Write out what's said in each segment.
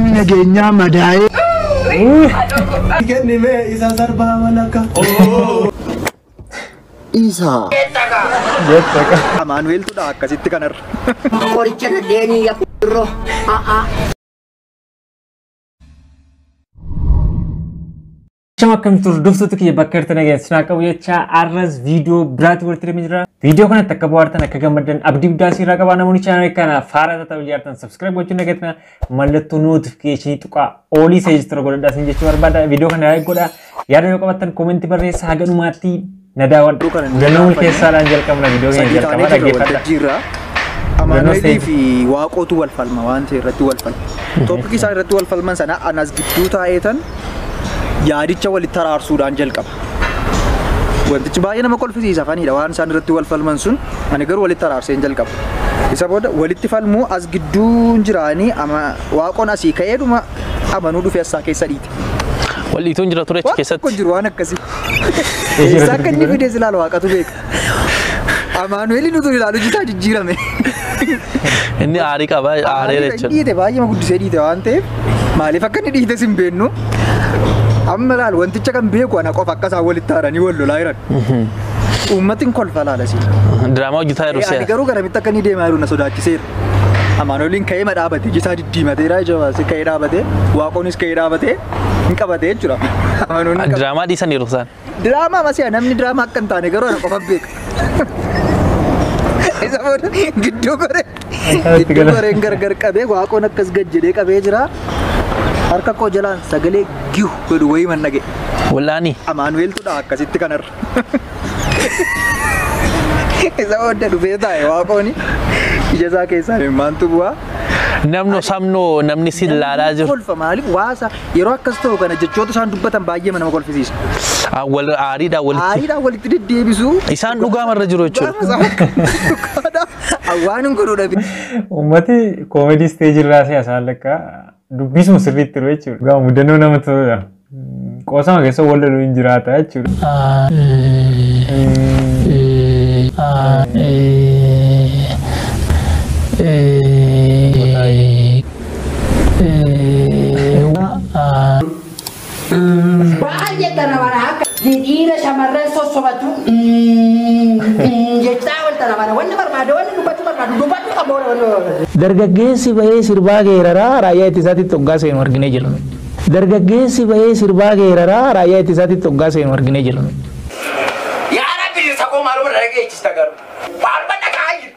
Qaamni nageenyaa madaa'ee. Kennime isa sarbaa walakka. Isa. Jettaka. Amaanu'eeltudha akkasitti kanarra. Qoricha nadheenii yakkurroo. Shama akkam hordoftoota kiyya bakka jirtan nageenya sinaa qabu jecha arras viidiyoo biraatti walitti dhufee jira. Viidiyoo kanatti akka bohaartan akka gammaddan abdii guddaa sirraa qabaa. Namoonni chaanalii kana faaraa ta'uu ijaartan subscribe gochuun nageetna mallattoo notification tuqaa olii seejistira godhadhaa isin jechuu barbaada. Viidiyoo kana like godhaa, yaada yoo qabaattan koomentii barreessaa, haga dhumaatti na daawwadhu. Mudannoo milkeessaadhaan jalqabna viidiyoo keenya Sadii taanee jalqabaa jirra dhaggeeffadha. waltajjii irraa. Amaanu'eelii fi Waaqootu wal falma waan ta'e irratti wal falma. Tooppikii isaan irratti wal falman sana anas gidduu taa'eetan yaadicha walitti araarsuudhaan jalqaba. Wantichi baay'ee nama kolfisiisa afaanidha waan isaan irratti wal falman sun, ani garuu walitti araarseen jalqaba. Isa booda walitti falmuu as gidduun jiraanii ama Waaqoon asii ka'eedhuma amanuu dhufee asaa keessa dhiite. Wal dhiituun jira ture achi Waan tokko keessatti. jiru waan akkasii. Eessa akka inni fides ilaalu Waaqatu beeka. Amaanu'eeliin utuu ilaalu jitaa jijjiirame. Inni aarii qaba aareera jechuudha. Dhiite baay'ee guddisee dhiite waan ta'eef maaliif akka inni dhiites hin beeknu. Amma laal wanticha kan beeku ana qofa akka isaan walitti haaranii wal lolaa jiran. Uummatni kolfa laala siin. Diraamaa hojjetaa jiru Ani si'a. garuu garamitti akka inni deemaa jiru na sodaachiseera. Amaanu'eeliin ka'ee ma dhaabate iji isaa diddiimateera ija baasee ka'ee dhaabate Waaqoonis ka'ee dhaabate hin qabate jechuudha. Amaanu'eeliin qabate. Diraamaa dhiisaniiru isaan. Diraamaa masi'a namni diraamaa akka hin taane garuu ana qofa beeka. Isa booda gidduu goree gidduu goreen gargar qabee Waaqoon akkas gad jedhee qabee jira. Harka koo jalaan sagalee gihu godhu wayii man dhaga'e. Wallaanii. Amaanu'eeltudha akkasitti kanarra. Isa booda dhufee taa'e Waaqooni ija isaa keessaa imimmaantu bu'aa. Namno sabnoo namni si ilaalaa jiru. Kolfa maaliif waasa yeroo akkas ta'u kana jechoota isaan dubbatan baay'ee nama kolfisiisa. Wal aariidhaan walitti. Aariidhaan walitti deddeebisuu. Isaan dhugaamarra jiru jechuudha. Dhugaadha. Waan hin godhu dhabe. Uummati koomedii isteejii irraa siyaasaan lakka dubbisuma sirriitti jiru jechuudha. Dhugaa mudannoo nama toludha. Qoosama keessa wal loluu hin jiraata jechuudha. Baay'ee tana mana akka dhiira shamarran sossobatu jechaa wal tana mana wanni barbaade wanni dubbachuu barbaadu dubbachuu qabu wanni barbaade. Dargaggeessi bahee sirbaa geeraraa raayyaa ittisaatitti hoggaa seenu arginee jirra. Dargaggeessi bahee sirbaa geeraraa raayyaa ittisaatitti hoggaa seenu arginee jirra. Yaa Rabbi sakoo maaluma dhageechista garuu. Maaluma dhagaa jira.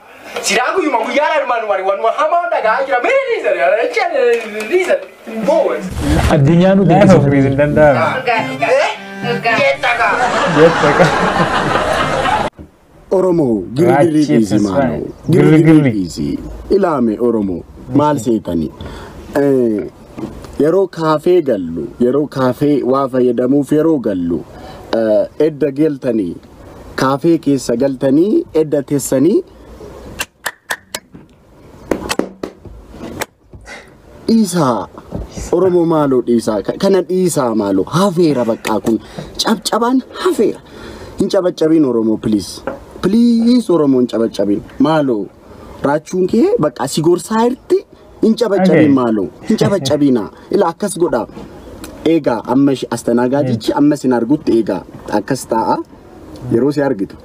Sidaan guyyuma guyyaa armaan waan hamaa dhagaa jira. Mee riisan riisan boowwan. Addunyaa nuti Life of reason danda'ama. Jettaka. Jettaka. Oromoo girgirri Raachii dhiisi Tasfaayee. maaloo. Girgirri Girgirri. dhiisi. Ilaame Oromoo maal seetani? Yeroo kaafee gallu yeroo kaafee waa fayyadamuuf yeroo gallu edda galtanii kaafee keessa galtanii edda teessanii dhiisaa. Oromoo maaloo dhiisaa, kana dhiisaa maaloo, hafeera baqqaa kun cabcabaan hafeera. Hin cabaccabiin Oromoo, please please, Oromoo hin cabaccabiin maaloo. Raachuun kee baqqaa si gorsaa jirti, hin cabaccabiin maaloo, hin cabaccabiinaa. Ila akkas godhaa, eegaa amma astanagaajichi amma sin argutti eegaa, akkas taa'a, yeroo si argitu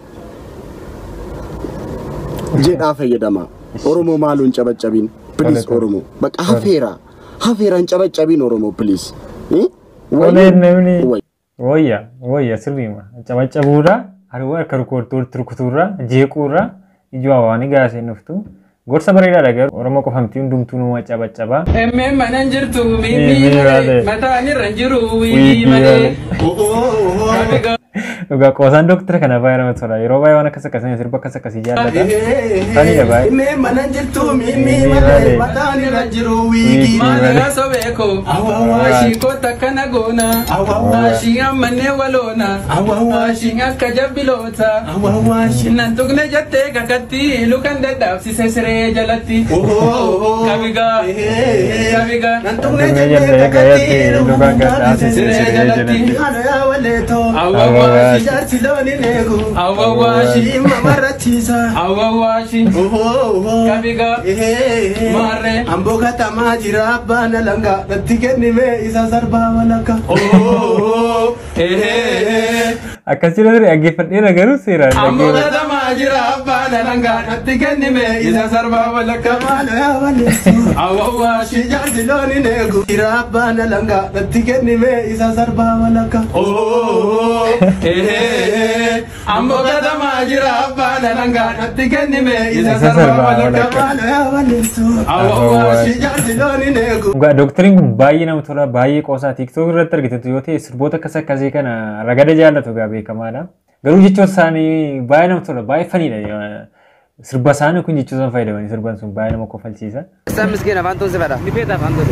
jedhaa fayyadama. Oromoo maaloo hin cabaccabiin please. Oromoo baqa hafeera hafeera, hin cabaccabiin Oromoo please. Tolee namni wayya wayya sirriima cabaccabuurra haruu harka rukutuurra jeequurra ijoo hawaanii gaasee dhuftu gorsa bareedaadha garuu Oromoo qofamtii hundumtuu numa cabaccabaa. Emmeen mana hin jirtu Miimii miimii malee malee. Mataan irra hin jiru wiigii Wiigii malee. Dhugaa qoosaan dooktara kana baay'ee namatti tola. Yeroo baay'ee waan akkas akkasii sirba akkas akkasii jaallata. Sanidha baay'ee. Inni mana jirtu miimii malee mataan irra jiru wiigii. Maalagaa sobeeko ashii akkana goona ashii ammannee waloona ashii akka jabbiloota nan tuqne jettee kakatti lukan dadhaabsise siree. Siree jalatti. Kabigaa. Kabigaa. Nantumne jennee kakatti lukaan gadhaasise siree jalatti. Awwawaashi. Jaarsi looniin eegu. Awwawaashi. Dhimma marrachiisa. Awwawaashi. Kabigaa. Maarree. Amboo katamaa jira abbaan alangaa natti kennime isa sarbaa walakka. Akkas jira ture dhaggeeffadheera garuu seeraan Amboo dhaggeeffadhe. katamaa jira abbaan alangaa natti kennime isa sarbaa walakka. Maalo yaa waleessu. Awwawaashi. Jaarsi looniin eegu jira abbaan alangaa natti kennime isa sarbaa walakka. Amboo katamaa jira abbaan alangaa natti kennime isa sarbaa walakka. Maalo yaa waleessu. Awwawaashi. Jaarsi looniin eegu. Dhugaa doktariin kun baay'ee nama tola baay'ee qoosaa TikTok irratti argitetu yoo ta'e sirboota akkas akkasii kana ragada jaallatu gaa beekamaadha. Garuu jechoota isaanii baay'ee nama tola baay'ee faniidha. Sirba isaanii kun jechoota isaan fayyadamanii sirban sun baay'ee nama kofalchiisa. Isaan miskiin afaan toon sifadha. Ni feeta afaan toon.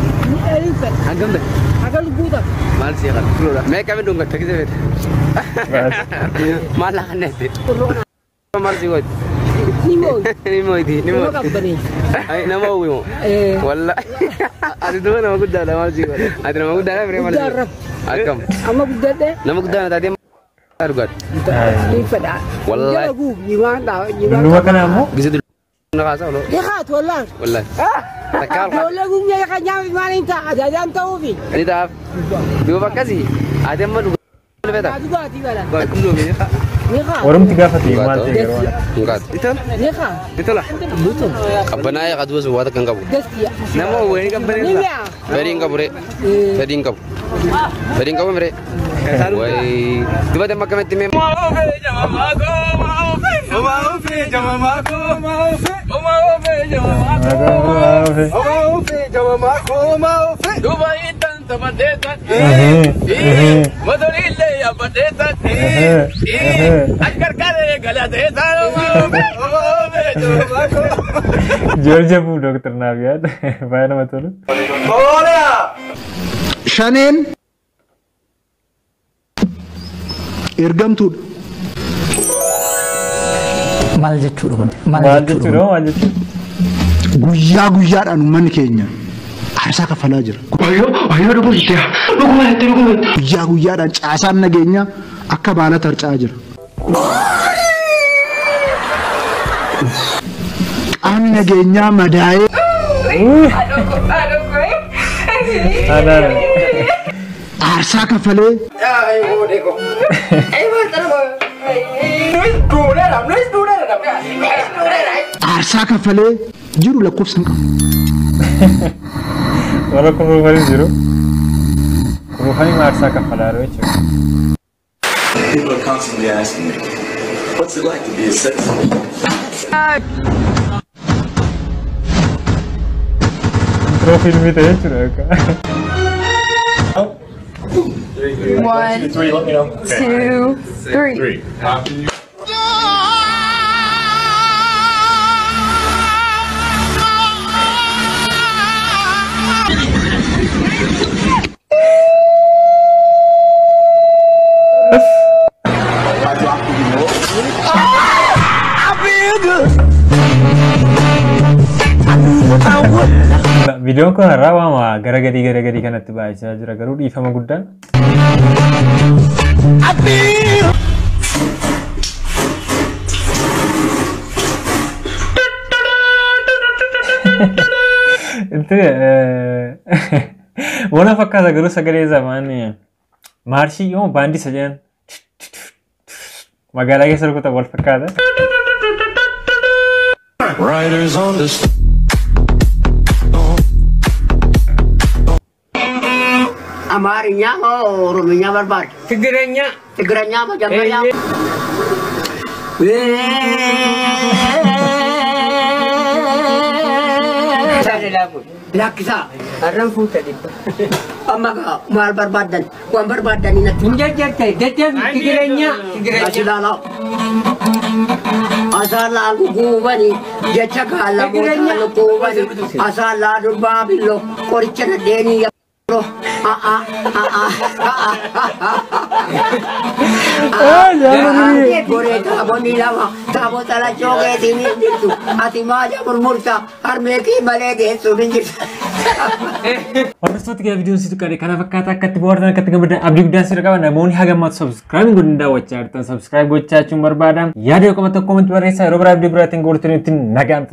Hangam ta'e? Haga lubbuuta. Maal si qaba? Tuloodha. Mee qabin dhungatta kise feeta. Maal laakanneetti? Maal si gooti? Ni mooti. Ni mooti. Ni mooti. Ay nama hawwi moo? Walla. Ati duuba nama guddaadha maal si godha? Ati nama guddaadha firee maal si godha? Akkam? Amma guddadhe. Nama guddaa na taatee dhugaadha. Ni fedha. Wallahi. Dulluma kana ammoo Gise dulluma kaasa oloo. Yakaatu wallahi. Wallahi. Takkaa ol kaasa. Ijoollee gungee kan nyaami maal hin ta'a ajaajaan ta'uufi. Ni ta'aaf. Duuba akkasii. Ati amma dhugaa feeta. Dhugaatii bala. Akkum dhume. Ni haa. warumti gaafate maal ta'e garuu waan. Dhugaati. Ni haa. Ni tola. Qabbanaa'ee qaduus waan takka hin qabu. Gaskiya. Nama wayii Ni qabbaneessa. mi'a. Fedhii hin qabu ree. Fedhii hin qabu. Fedhii hin qabu miree. Wayii. Dubata amma akkamitti mee. Duuba ittaan taphateetan. Motoriillee yaabbateetan. Akarkaree galateetan. Joorja Buu Dooktar Naabiyaad baay'ee nama tolu. Shaneen ergamtuudha. Maal jechuudha kun? Maal jechuudha maal jechuudha? Guyyaa guyyaadhaan uummanni keenya aarsaa kaffalaa jira. Guyyaa guyyaadhaan caasaan nageenyaa akka baala tarca'aa jira. Qaamni nageenyaa madaa'ee Anaan aarsaa kaffalee aarsaa kaffalee jiru lakkoofsa hin qabu. Warra kunuunfanii jiru. Kunuunfanii aarsaa kaffalaa jiru jechuudha. People are constantly asking me, what's it like to be a citizen? Intro fiilmii ta'e jechuudha yookaan. 1, 2, 3. Viidiyoon kun har'aa waama gara gadii gara gadii kanatti baay'achaa jira garuu dhiifama guddaan. Inti waan fakkaata garuu sagalee zamaan maarshii yoo baandii isa jedhan magaalaa keessa rukutan wal fakkaata. Riders on the አማርኛ ኦሮምኛ በርባር ትግረኛ ትግረኛ መጀመሪያ Lakkisa. Har'aan fuuta dhibba. Amma gaa maal barbaaddan? Waan barbaaddan natti. Hin jajjarte jajjabi Tigirenya. As ilaalaa. Asaalaa guubani jecha gaala mootaa guubani asaalaa durbaa billoo qoricha nadheenii yabboo. Goree taabonni lama taabota lachoo keetiin hin jirtu. Ati maaja murmurta harmee kee malee geessuun hin jirtu. Hordoftoota kee viidiyoon situ qabe kana fakkaata akkatti bohaartan akkatti gammadan abdii guddaan sirra qaba. Namoonni haga ammaatti subscribe godhan daawwachaa jirtan subscribe gochaachuun barbaada. Yaada yoo qabaattan comment barreessaa. Yeroo biraa viidiyoo biraatiin goortanitti nagaan.